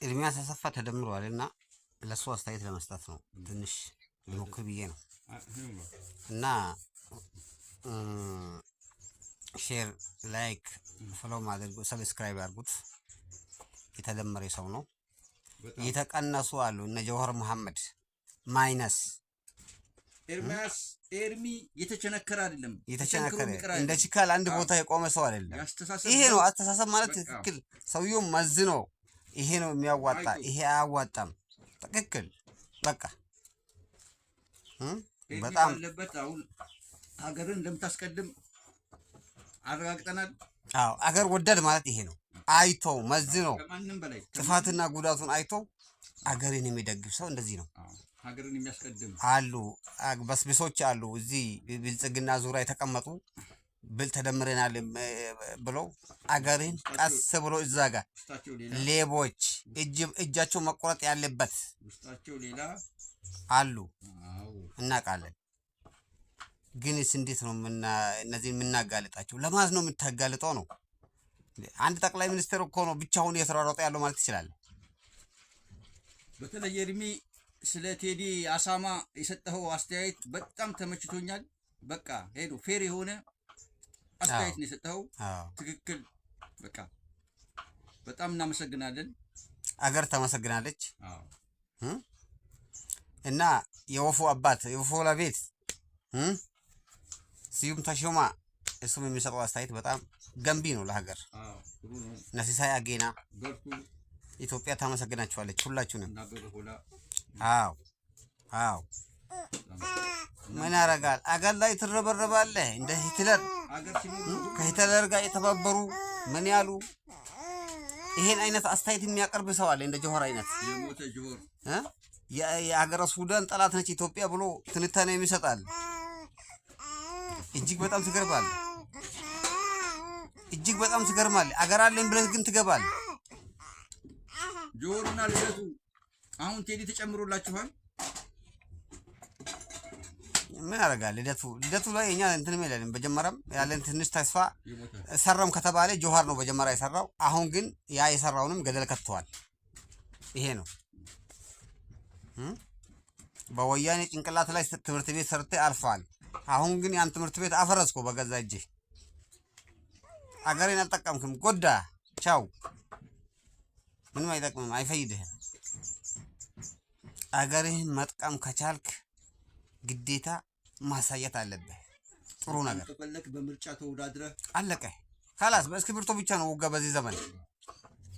ኤርሚያስ አሰፋ ተደምሯል እና ለእሱ አስተያየት ለመስጠት ነው ትንሽ ልሞክር ብዬ ነው። እና share፣ like፣ follow አድርጉ፣ subscribe አድርጉት። የተደመረ ሰው ነው። የተቀነሱ አሉ፣ እነ ጀዋር መሐመድ minus። ኤርሚያስ ኤርሚ የተቸነከረ አይደለም። የተቸነከረ እንደ ችካል አንድ ቦታ የቆመ ሰው አይደለም። ይሄ ነው አስተሳሰብ ማለት። ትክክል። ሰውየው መዝኖ ይሄ ነው የሚያዋጣ፣ ይሄ አያዋጣም። ትክክል። በቃ በጣም አለበት። አሁን ሀገርን እንደምታስቀድም አረጋግጠናል። አዎ፣ አገር ወዳድ ማለት ይሄ ነው። አይቶ መዝኖ ጥፋትና ጉዳቱን አይቶ አገርን የሚደግፍ ሰው እንደዚህ ነው። ሀገርን የሚያስቀድም። አሉ፣ በስብሶች አሉ፣ እዚህ ብልጽግና ዙሪያ የተቀመጡ ብል ተደምረናል ብለው አገርን ቀስ ብሎ እዛ ጋር ሌቦች እጃቸው መቆረጥ ያለበት አሉ፣ እናውቃለን። ግንስ እንዴት ነው እነዚህን የምናጋልጣቸው? ለማን ነው የምታጋልጠው ነው? አንድ ጠቅላይ ሚኒስትር እኮ ነው ብቻውን እየተሯሯጠ ያለው ማለት ትችላለህ። በተለይ እድሜ ስለ ቴዲ አሳማ የሰጠኸው አስተያየት በጣም ተመችቶኛል። በቃ ሄዶ fair የሆነ አስተያየት ነው የሰጠኸው። ትክክል። በቃ በጣም እናመሰግናለን። አገር ተመሰግናለች። እና የወፉ አባት የወፉ ቤት ስዩም ተሾማ እሱም የሚሰጠው አስተያየት በጣም ገንቢ ነው ለሀገር። እነ ሲሳይ አጌና፣ ኢትዮጵያ ታመሰግናችኋለች ሁላችሁንም። አዎ፣ ምን ያደርጋል? አገር ላይ ትረበረባለህ እንደ ሂትለር፣ ከሂትለር ጋር የተባበሩ ምን ያሉ ይሄን አይነት አስተያየት የሚያቀርብ ሰው አለ። እንደ ጆሆር አይነት የሀገረ ሱዳን ጠላት ነች ኢትዮጵያ ብሎ ትንታኔ የሚሰጣል። እጅግ በጣም ትገርማለህ። እጅግ በጣም ትገርማለህ። አገር አለን ብለህ ግን ትገባለህ። ጆሮና ልደቱ አሁን ቴዲ ተጨምሮላችኋል። ምን ያደርጋል? ልደቱ ላይ እኛ እንትንም የለንም። መጀመሪያም ያለን ትንሽ ተስፋ ሰራም ከተባለ ጆሃር ነው መጀመሪያ የሰራው። አሁን ግን ያ የሰራውንም ገደል ከተዋል። ይሄ ነው። በወያኔ ጭንቅላት ላይ ትምህርት ቤት ሰርተ አልፈዋል። አሁን ግን ያን ትምህርት ቤት አፈረስኮ በገዛ እጅ። አገሬን አልጠቀምክም። ጎዳ ቻው። ምንም አይጠቅምም፣ አይፈይድህም። አገርህን መጥቀም ከቻልክ ግዴታ ማሳየት አለብህ። ጥሩ ነገር ከፈለክ በምርጫ ተወዳድረህ አለቀ። خلاص በእስክሪብቶ ብቻ ነው ውጋ በዚህ ዘመን።